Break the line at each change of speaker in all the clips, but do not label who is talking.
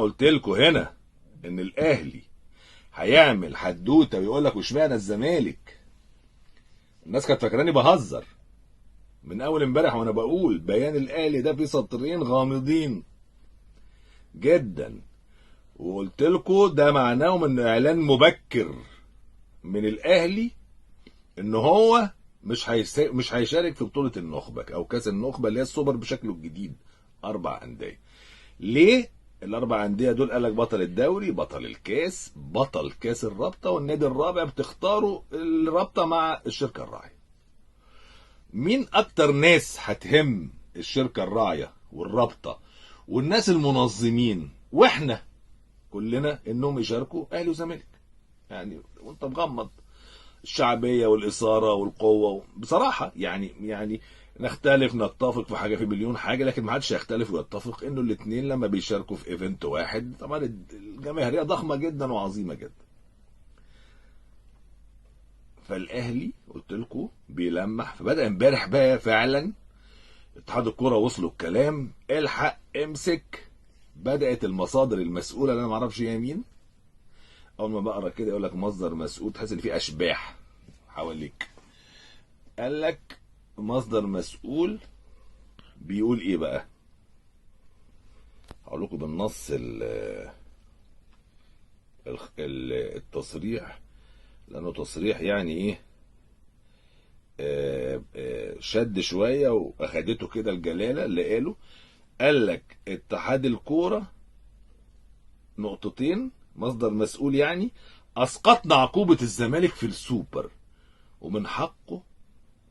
قلت لكم هنا ان الاهلي هيعمل حدوتة ويقول لك واشمعنى الزمالك، الناس كانت فاكراني بهزر من اول امبارح وانا بقول بيان الاهلي ده فيه سطرين غامضين جدا، وقلت لكم ده معناهم ان اعلان مبكر من الاهلي ان هو مش هيشارك في بطوله النخبة او كاس النخبة اللي هي السوبر بشكله الجديد، 4 اندية. ليه الاربع اندية دول؟ قال لك بطل الدوري، بطل الكاس، بطل كاس الرابطة، والنادي الرابع بتختاره الرابطة مع الشركة الراعيه. مين اكتر ناس هتهم الشركة الراعيه والرابطه والناس المنظمين واحنا كلنا انهم يشاركوا؟ اهلي وزمالك يعني، وانت مغمض. الشعبية والاثارة والقوه بصراحة يعني نختلف نتفق في حاجة، في مليون حاجة، لكن ما حدش هيختلف ويتفق انه الاثنين لما بيشاركوا في event واحد طبعا الجماهيرية ضخمة جدا وعظيمة جدا. فالاهلي قلت لكم بيلمح، فبدا امبارح بقى فعلا اتحاد الكورة وصلوا الكلام، الحق امسك. بدات المصادر المسؤولة اللي انا ما اعرفش هي مين، اول ما بقرا كده يقول لك مصدر مسؤول، تحس ان في اشباح حواليك. قال لك مصدر مسؤول بيقول ايه بقى؟ هقول لكم بالنص التصريح، لانه تصريح يعني ايه، شد شوية واخدته كده الجلاله اللي قاله. قال لك اتحاد الكورة نقطتين، مصدر مسؤول يعني، اسقطنا عقوبه الزمالك في السوبر، ومن حقه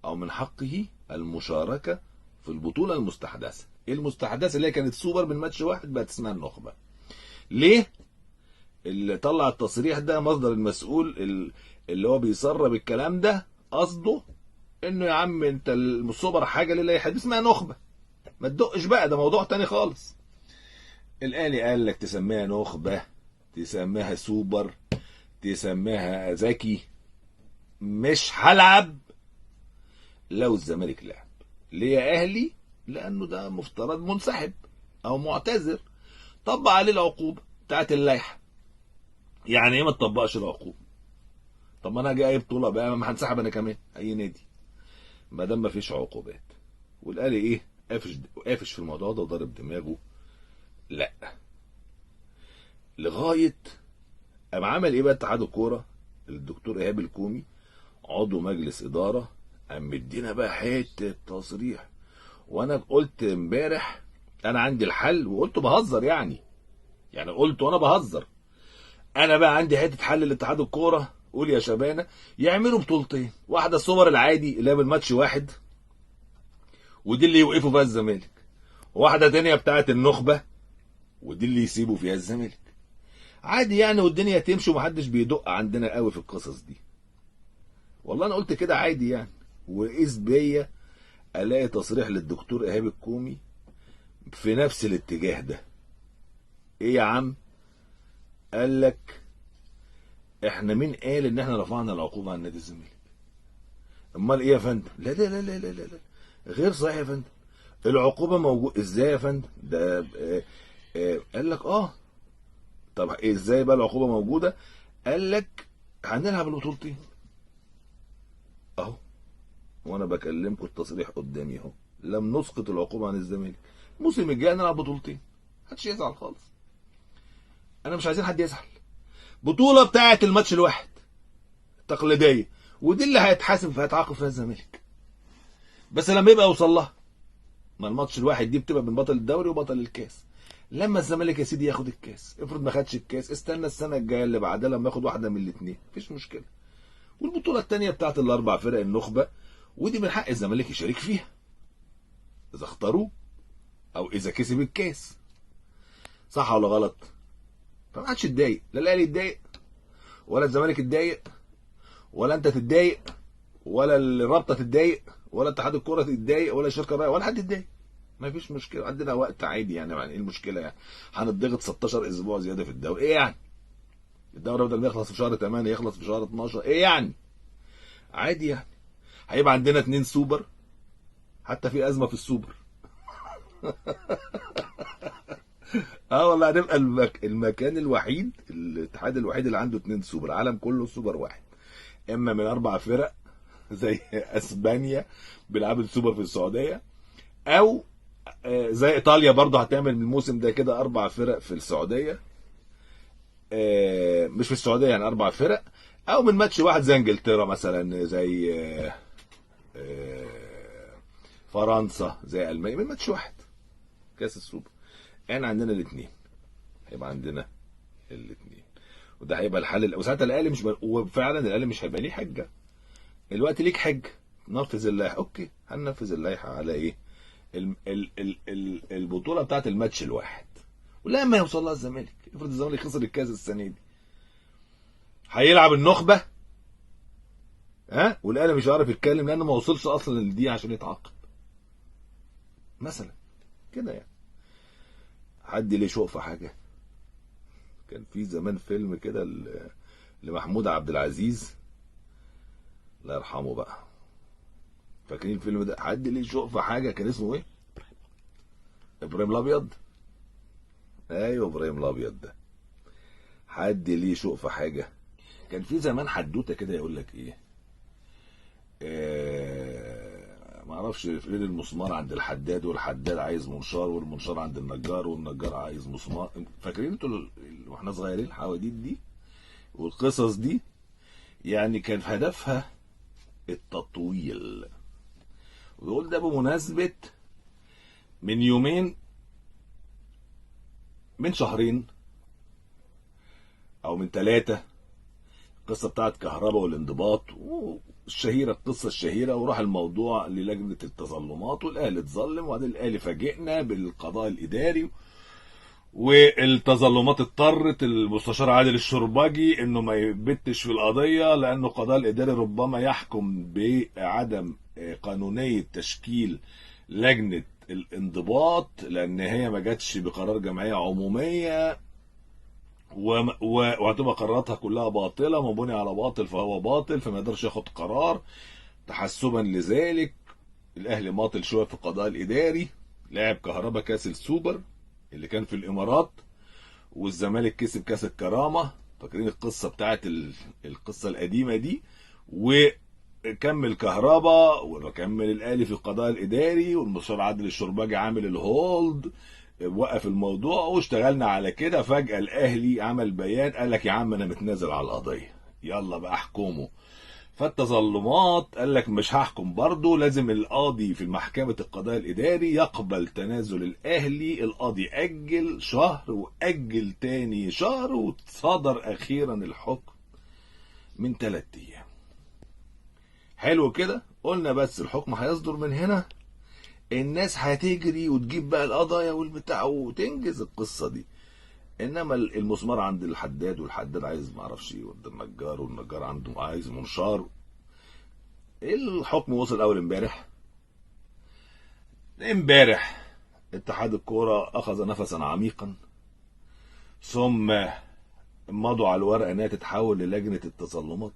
او من حقه المشاركة في البطولة المستحدثة. ايه المستحدثة؟ اللي هي كانت سوبر من ماتش واحد بقت اسمها النخبة. ليه اللي طلع التصريح ده مصدر المسؤول اللي هو بيسرب الكلام ده؟ قصده انه يا عم انت السوبر حاجة لله اسمها نخبة، ما تدقش بقى، ده موضوع تاني خالص. الاهلي قال لك تسميها نخبة، تسميها سوبر، تسميها ذكي، مش هلعب لو الزمالك لعب. ليه يا اهلي؟ لانه ده مفترض منسحب او معتذر، طبق عليه العقوبة بتاعت اللائحة. يعني ايه ما تطبقش العقوبة؟ طب ما انا اجي اي بطوله بقى، ما هنسحب انا كمان اي نادي ما دام ما فيش عقوبات. والاهلي ايه؟ قافش في الموضوع ده وضارب دماغه. لا، لغاية قام عمل ايه بقى اتحاد الكورة؟ الدكتور ايهاب الكومي عضو مجلس ادارة قام مدينا بقى حتة تصريح. وانا قلت امبارح انا عندي الحل، وقلت بهزر يعني قلت وانا بهزر، انا بقى عندي حتة حل لاتحاد الكورة. قول يا شبانه، يعملوا بطولتين، واحدة السوبر العادي اللي هي بالماتش واحد ودي اللي يوقفوا فيها الزمالك، وواحدة تانية بتاعه النخبة ودي اللي يسيبوا فيها الزمالك عادي يعني، والدنيا تمشي ومحدش بيدق عندنا قوي في القصص دي. والله انا قلت كده عادي يعني. واذ بيا الاقي تصريح للدكتور ايهاب الكومي في نفس الاتجاه ده. ايه يا عم؟ قال لك احنا مين قال ان احنا رفعنا العقوبة عن نادي الزمالك؟ امال ايه يا فندم؟ لا لا لا لا لا لا، غير صحيح يا فندم، العقوبة موجودة. ازاي يا فندم؟ ده قال لك اه. طب ازاي بقى العقوبة موجودة؟ قال لك هنلعب البطولتين اهو، وانا بكلمكم التصريح قدامي اهو، لم نسقط العقوبة عن الزمالك، الموسم الجاي نلعب بطولتين، محدش يزعل خالص، انا مش عايزين حد يزعل. بطوله بتاعه الماتش الواحد التقليدية، ودي اللي هيتحاسب هيتعاقب فيها الزمالك، بس لما يبقى يوصل لها. ما الماتش الواحد دي بتبقى من بطل الدوري وبطل الكاس. لما الزمالك يا سيدي ياخد الكاس، افرض ما خدش الكاس، استنى السنة الجاية اللي بعدها لما ياخد واحدة من الاثنين، مفيش مشكلة. والبطوله الثانية بتاعت الاربع فرق النخبة، ودي من حق الزمالك يشارك فيها اذا اختاروه او اذا كسب الكاس، صح ولا غلط؟ فما حدش يتضايق، لا الاهلي يتضايق ولا الزمالك يتضايق ولا انت تتضايق ولا الرابطة تتضايق ولا اتحاد الكورة تتضايق ولا الشركة الراعيه ولا حد يتضايق، ما فيش مشكلة، عندنا وقت عادي يعني. ايه المشكلة يعني؟ هنضغط 16 اسبوع زيادة في الدوري، ايه يعني؟ الدوري بدل ما يخلص في شهر 8 يخلص في شهر 12، ايه يعني؟ عادي يعني. هيبقى عندنا 2 سوبر، حتى في ازمة في السوبر. والله هنبقى المكان الوحيد، الاتحاد الوحيد اللي عنده 2 سوبر، العالم كله سوبر واحد، اما من 4 فرق زي اسبانيا بيلعبوا السوبر في السعودية، او زي ايطاليا برضه هتعمل الموسم ده كده 4 فرق في السعودية، مش في السعودية يعني 4 فرق، او من ماتش واحد زي انجلترا مثلا، زي فرنسا، زي المانيا، من ماتش واحد كاس السوبر. احنا عندنا الاثنين، هيبقى عندنا الاثنين، وده هيبقى الحل. وساعتها الاهلي مش وفعلا الاهلي مش هيبقى ليه حجه. الوقت ليك حجه، نفذ اللائحة، okay هننفذ اللائحة على ايه؟ ال ال ال ال البطولة بتاعت الماتش الواحد. ولا ما يوصل لها الزمالك، افرض الزمالك خسر الكاس السنة دي، هيلعب النخبة ها، والاهلي مش عارف يتكلم لانه ما وصلش اصلا لدي عشان يتعاقب مثلا كده يعني. حد ليه شوق في حاجة؟ كان في زمان فيلم كده لمحمود عبد العزيز الله يرحمه بقى، فاكرين الفيلم ده؟ حد ليه شوق في حاجة، كان اسمه ايه؟ ابراهيم الابيض. ايوه ابراهيم الابيض ده، حد ليه شوق في حاجة. كان في زمان حدوتة كده يقول لك ايه، ما اعرفش، فين المسمار عند الحداد، والحداد عايز منشار، والمنشار عند النجار، والنجار عايز مسمار. فاكرين انتوا واحنا صغيرين الحواديت دي والقصص دي؟ يعني كان هدفها التطويل. ويقول ده بمناسبة من يومين، من شهرين او من 3، القصة بتاعت كهرباء والانضباط والشهيرة، القصة الشهيرة، وراح الموضوع للجنة التظلمات، والأهلي اتظلم، وبعدين الأهلي فاجئنا بالقضاء الإداري والتظلمات. اضطرت المستشار عادل الشربجي انه ما يبتش في القضية، لانه القضاء الإداري ربما يحكم بعدم قانونية تشكيل لجنة الانضباط، لان هي ما جاتش بقرار جمعية عمومية، وهتبقى قراراتها كلها باطلة، ما بني على باطل فهو باطل، فما يقدرش ياخد قرار. تحسبا لذلك الاهلي ماطل شوية في القضاء الاداري، لعب كهربا كاس السوبر اللي كان في الامارات، والزمالك كسب كاس الكرامة، فاكرين القصة بتاعت القصة القديمة دي؟ وكمل كهربا وكمل الاهلي في القضاء الاداري، والمستشار عادل الشربجي عامل ال hold، وقف الموضوع واشتغلنا على كده. فجأة الأهلي عمل بيان قال لك يا عم أنا متنازل على القضية، يلا بقى احكموا. فالتظلمات قال لك مش هحكم برضه، لازم القاضي في محكمة القضاء الإداري يقبل تنازل الأهلي. القاضي أجل شهر وأجل تاني شهر، وصدر أخيرا الحكم من 3 أيام. حلو كده، قلنا بس الحكم هيصدر من هنا، الناس هتجري وتجيب بقى القضايا والبتاع وتنجز القصة دي. انما المسمار عند الحداد، والحداد عايز معرفش ايه، وعند النجار، والنجار عنده عايز منشار. الحكم وصل اول امبارح. امبارح اتحاد الكورة اخذ نفسا عميقا، ثم مضوا على الورقة انها تتحول للجنة التظلمات،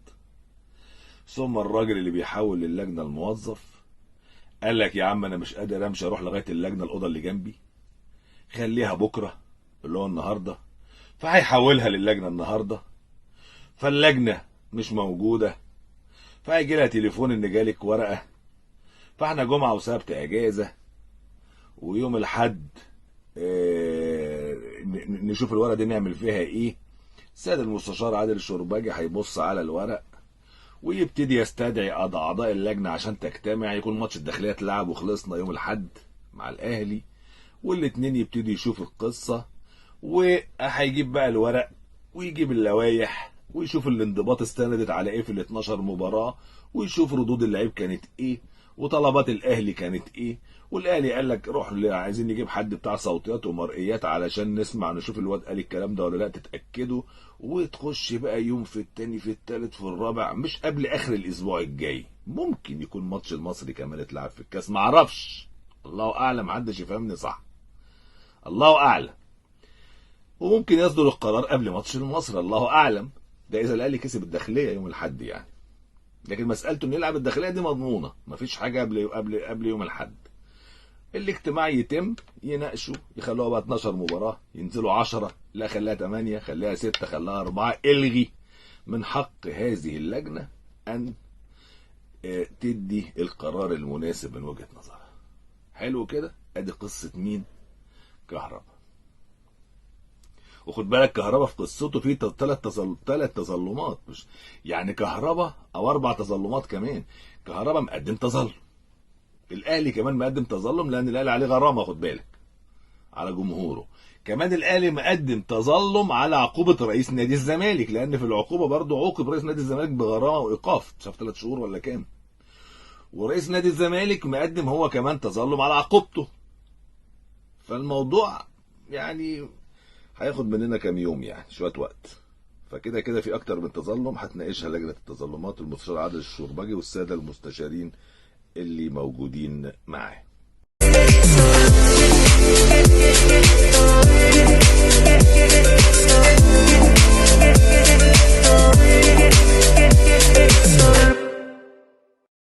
ثم الراجل اللي بيحول للجنة الموظف قال لك يا عم انا مش قادر امشي اروح لغاية اللجنة، الاوضة اللي جنبي خليها بكره اللي هو النهارده، فهيحولها للجنة النهارده، فاللجنه مش موجودة، فهيجي لها تليفون ان جالك ورقة، فاحنا جمعه وسبت اجازه، ويوم الاحد نشوف الورقة دي نعمل فيها ايه. السيد المستشار عادل الشربجي هيبص على الورق ويبتدي يستدعي اعضاء اللجنة عشان تجتمع، يكون ماتش الداخلية اتلعب وخلصنا يوم الاحد مع الاهلي، والاتنين يبتدي يشوف القصة، وهيجيب بقى الورق ويجيب اللوائح ويشوف الانضباط استندت على ايه في ال 12 مباراة، ويشوف ردود اللعيب كانت ايه، وطلبات الاهلي كانت ايه. والاهلي قال لك روح عايزين نجيب حد بتاع صوتيات ومرئيات علشان نسمع نشوف الواد قال الكلام ده ولا لا، تتاكدوا. وتخش بقى يوم في التاني في التالت في الرابع، مش قبل اخر الاسبوع الجاي ممكن يكون ماتش المصري كمان اتلعب في الكاس، معرفش، الله اعلم، محدش يفهمني صح، الله اعلم. وممكن يصدر القرار قبل ماتش المصري، الله اعلم، ده اذا الاهلي كسب الداخلية يوم الاحد يعني. لكن مسالته انه يلعب الداخلية دي مضمونه، مفيش حاجة قبل قبل قبل يوم الاحد. الاجتماع يتم، يناقشوا، يخلوها بقى 12 مباراة، ينزلوا 10، لا خليها 8، خليها 6، خليها 4، الغي. من حق هذه اللجنة أن تدي القرار المناسب من وجهة نظرها. حلو كده. ادي قصة مين؟ كهربا. وخد بالك كهربا في قصته في ثلاث تظلمات، مش يعني كهربا او 4 تظلمات كمان. كهربا مقدم تظلم، الاهلي كمان مقدم تظلم لان الاهلي عليه غرامة، خد بالك، على جمهوره. كمان الاهلي مقدم تظلم على عقوبه رئيس نادي الزمالك، لان في العقوبة برضه عوقب رئيس نادي الزمالك بغرامه وايقاف، مش عارف 3 شهور ولا كام. ورئيس نادي الزمالك مقدم هو كمان تظلم على عقوبته. فالموضوع يعني هياخد مننا كام يوم، يعني شوية وقت. فكده كده في اكتر من تظلم هتناقشها لجنة التظلمات، المستشار عادل الشوربجي والسادة المستشارين اللي موجودين معاه.